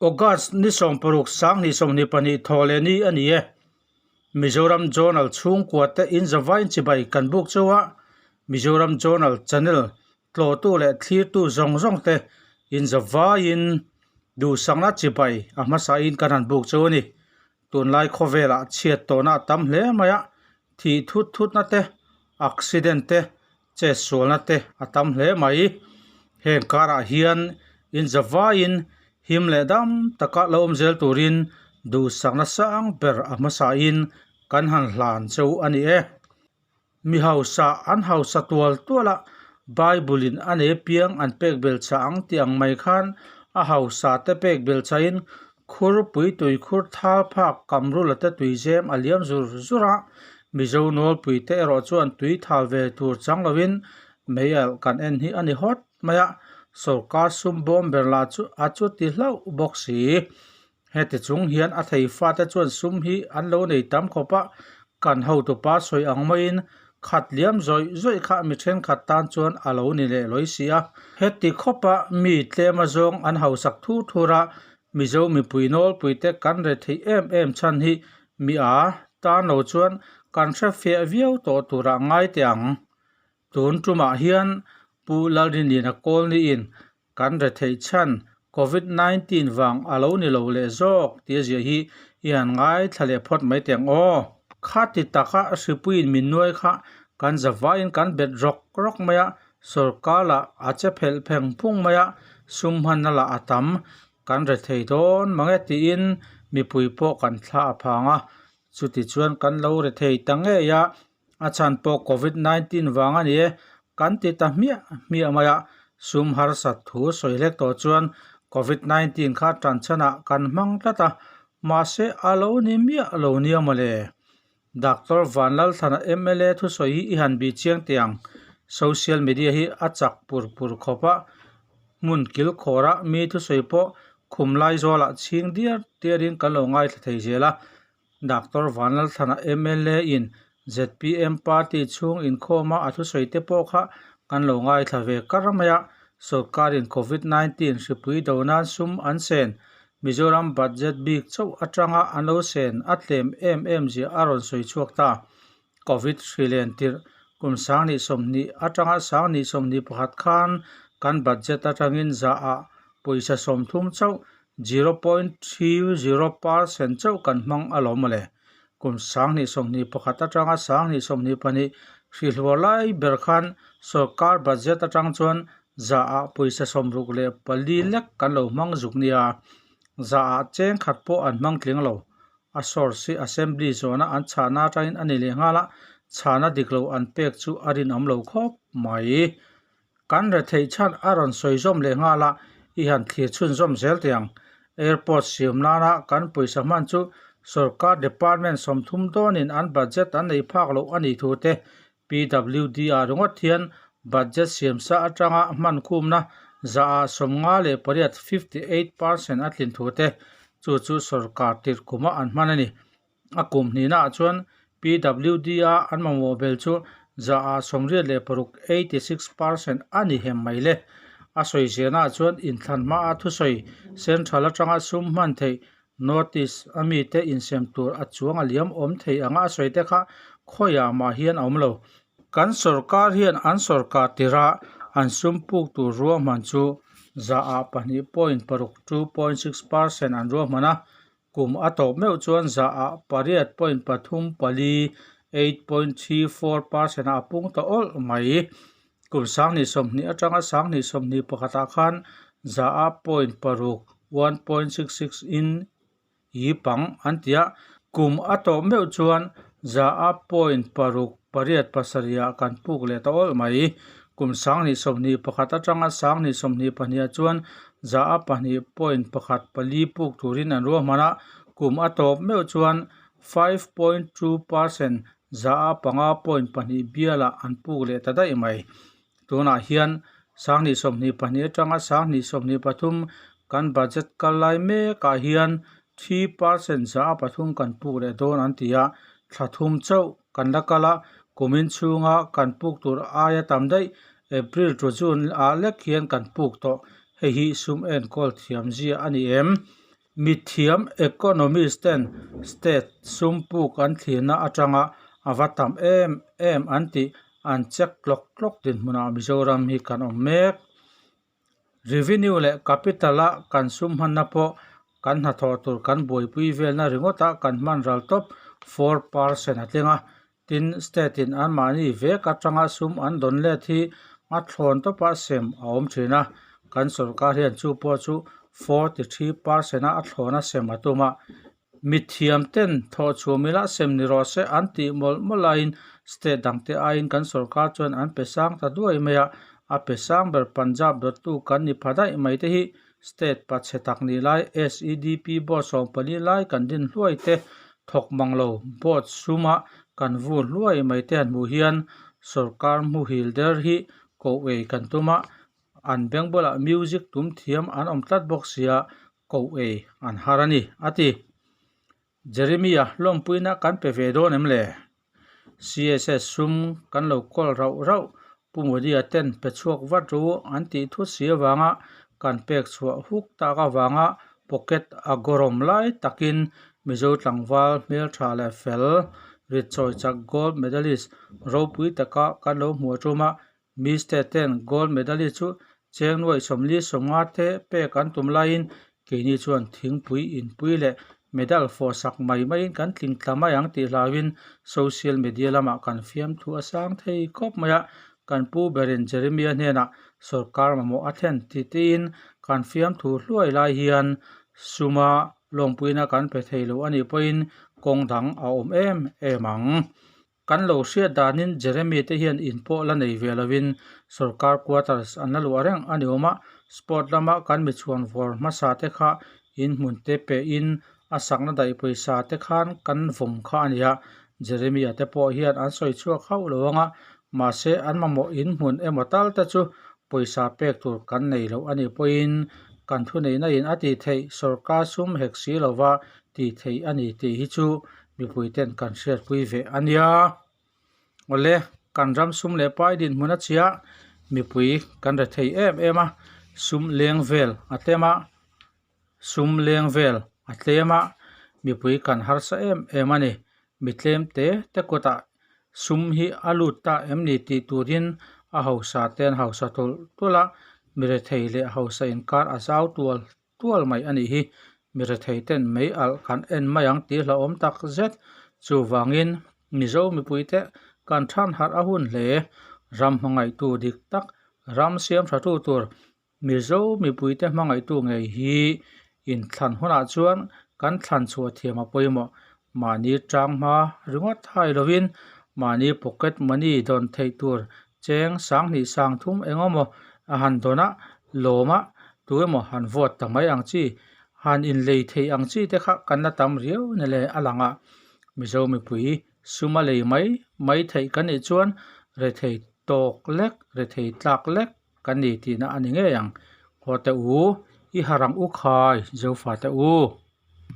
August ni 16 2022 thaw leh ni a ni e. Mizoram Journal chhungkua te in zavain chibai kan buk chauh a, Mizoram Journal channel tlawhtu leh thlirtu zawng zawng te in zavaiin duhsakna chibai a hmasain kan han buk chauh a ni. Tunlai khawvelah chhiat tawhna a tam hle mai a, thih thut thutna te, accident te, chetsualna te a tam hle mai. Heng karah hian inzavaiin him leh dam taka lo awm zel turin duhsakna sang ber a hmasain kan han hlan cheu a ni e. Mi hausa an hausa tual tual a, Bible in a nei piang an pek bel chah ang tih ang mai khan a hausa te pek bel chahin khur pui tui khur thal phak kamrula te tui zem a liam zur zur a, Mizo nawlpui te erawh chuan tui thal ve tur chang lovin mei alh kan en hi a ni hawt mai a, sorkar sum bawm ber lah chu a chuti hlauh bawk si. Heti chung hian a thei fate chuan sum hi an lo nei tam khawp a, kan hotupa sawi ang maiin khat liam zawih zawih kha mi thenkhat tan chuan a lo ni leh lawi si a. Heti khawpa mi tlem azawng an hausak thur thur a, Mizo mipui nawlpuite kan re theih em em chhan hi mi a tan lo chuan kan hre fiah viau tawh turah ngai teh ang. Tun tumah hian Pu Lalrinliana Kawlniin Kan retheih chhan Covid 19 vang a lo ni lo leh zawk tih a ziah hi i han ngaithla leh phawt mai teh ang aw. Khati taka hripuiin min nuai kha kan zavaiin kan bet rawk rawk mai a, sorkar lah a che phelh pheng phung mai a, sum hmanna lah a tam, kan rethei dawn mang e tiin mipui pawh kan thla a phang a, chuti chuan kan lo rethei ta ngei a, A chhan pawh Covid 19 vang a ni e, kan ti ta hmiah hmiah mai a, sum harsat thu sawi hlek tawh chuan Covid 19 kha tan chhanah kan hmang tlat a, mahse a lo ni miah lo nia mawle. Doctor Vanlalthlana mla thusawi hi i han bih chiang teh ang, social media hi a chak pur pur khawp a, hmun kilkhawra mi thusawi pawh khum lai zawlah chhing diar diarin kan lo ngaithla thei zel a, Doctor Vanlalthlana mla in zpm party chhung inkhawma a thusawi te pawh kha kan lo ngaithla ve kar mai a, sawrkarin Covid 19 hripui do nan sum an sen Mizoram budget bik chauh atanga an lo sen a tlem em em zia a rawn sawi chhuak ta. Covid hri len tirh kum 2020 atanga 2021 khan kan budget atangin za ah pawisa 30 chauh 0.30 percent chauh kan hmang alawm mawle. Kum 2021 atanga 2022 hri hluar lai ber khan sorkar budget atang chuan za ah pawisa 64 lek kan lo hmang zuk nia. Za ah cheng khat pawh an hmang tling lo. A source hi assembly zawhna an chhahna atangin a ni leh nghal a, chhahna dik lo an pek chu a rinawm lo khawp mai. Kan retheih chhan a rawn sawi zawm leh nghal a, i han thlir chhunzawm zel teh ang. Airport siam nana kan pawisa hman chu sorkar department 30 dawnin an budget an nei phak loh a nih thu te PWD ah ringawt hian budget siam sa atanga hman khumna 58, 58%, a tlin thu te chu chu sorkar tirh kuma an hman a ni. A kum hnihnaah chuan PWD a an mamawh bel chu 86, 86%, a ni hem mai le. A sawi ziahnaah chuan inthlan hmaa thusawi central atanga sum hman theih Notice a mite insem tur a chuang a liam awm thei anga a sawi te kha khawiah mah hian a awm lo. Kan sorkar hian an sorkar tirha an sum puk tur ruahman chu 2.6, 2.6%, an ruahman a, kum a tawp meuh chuan 8.34, 8.34%, ah a pung ta awlh mai. Kum 2020 atanga 2021 ah khan 6.6, 1.66, in i pang an ti a, kum a tawp meuh chuan 6.687 ah kan puk leh ta awlh mai. Kum 2021 atanga 2022 ah chuan 2.14 puk turin an ruahman a, kum a tawp meuh chuan 5.2%, 5.2 bialah an puk leh ta daih mai. Tunah hian 2022 atanga 2023 kan budget kal lai mekah hian 3% 3% kan puk leh dawn an ti a, thla thum chauh kan la kal a, kumin chhunga kan puk tur aia tam daih April to June ah lek hian kan puk tawh. Hei hi sum enkawl thiam zia a ni em? Mithiam economist ten state sum puk an thlirna atanga a va tam em em an tih an check tlawk tlawk dinhmunah Mizoram hi kan awm mek. Revenue leh capital a kan sum hmanna pawh kan hnathawh tur kan buaipui velna ringawtah kan hman ral tawp 4% a tling a. Tin, state in anmahni vek atanga sum an dawn let hi a thlawn tawpa sem a awm thin a. Kan sorkar hian chu pawh chu 43% a a thlawna sem a tum a. Mithiam ten thawhchhuah mila sem ni rawh se an tih mawlh mawlh laiin state dangte aiin kan sorkar chuan an pe sang ta duai mai a, a pe sang ber Punjab dawttu kan ni pha daih mai te hi state pachhe tak nih lai SEDP board 14 lai kan din hluai te thawk mang lo board suma kan vur hluai mai te han hmuh hian sorkar hmuhil der hi koh ei kan tum a, an beng bulah music tum thiam an awm tlat bawk sia koh ei an har a ni, a ti. Jeremia hlawmpuina kan pe ve dawn em le? CSS sum kan lo kawl rauh rauh, Pu Modi-a ten pe chhuak vat ru an tih thut si avanga kan pek chhuah huk tak avanga pocket a gawrawm lai takin Mizo tlangval hmeltha leh fel rit chawi chak gold medalist ropui taka kan lo hmuh a tum a, Miste ten gold medalist chu cheng nuaih 40 50 te pek an tum laiin keini chuan thingpui inpui leh medal fawh sak mai maiin kan tling tla mai ang tih hlauhin social media lamah kan fiamthu a sang thei khawp mai a, kan pu berin Jeremia hnenah sawrkar mamawh a thlen ti tiin kan fiamthu hluai lai hian suma lawmpuina kan pe thei lo a nih pawhin kawng dang a awm em em ang. Kan lo hriat danin Jeremy te hian in pawh la nei ve lovin sorkar quarters an la luah reng a ni awm a, sport lama kan mi chhuan vawr hmasa te kha in hmun te pehin a sakna daih pawisa te khan kan vawm kha a ni a, Jeremy-a te pawh hian an sawi chhuak hauh lo ang a, mahse an mamawh in hmun emaw tal te chu pawisa pek tur kan nei loh a nih pawhin kan thuneihna in a tih theih sorkar sum hek si lova tih theih a ni tih hi chu mipui ten kan hriatpui ve a nia. Awle, kan ram sum leh pai dinhmun a chiah, mipui kan re thei em em a, sum leng vel a tlem a, sum leng vel a tlem a, mipui kan harsa em em a ni. Mi tlem te te kutah sum hi a lut ta em ni tih turin a hausa te an hausa tulh tulh a, mi rethei leh hausa inkar a zau tual tual mai a nih hi. Mi rethei ten mei alh kan en mai ang tih hlauhawm tak zet. Chuvangin Mizo mipuite kan than harh a hun hle. Ram hmangaihtu dik tak, ram siam tha tu tur Mizo mipuite hmangaihtu ngei hi inthlan hunah chuan kan thlan chhuah thiam a pawimawh. Mahni tang hma ringawt hai lovin mahni pocket money dawn theih tur cheng 2000 3000 eng emaw a han dawn a, lawm a, tu emaw han vote ta mai ang chi, han inlei thei ang chi te kha kan la tam riau na le a lang a. Mizo mipui suma lei mai mai theih kan nih chuan rethei tawk lek, rethei tlak lek kan ni tihna a ni ngei ang. Haw teh u, i harh ang u khai, Zofa teh u.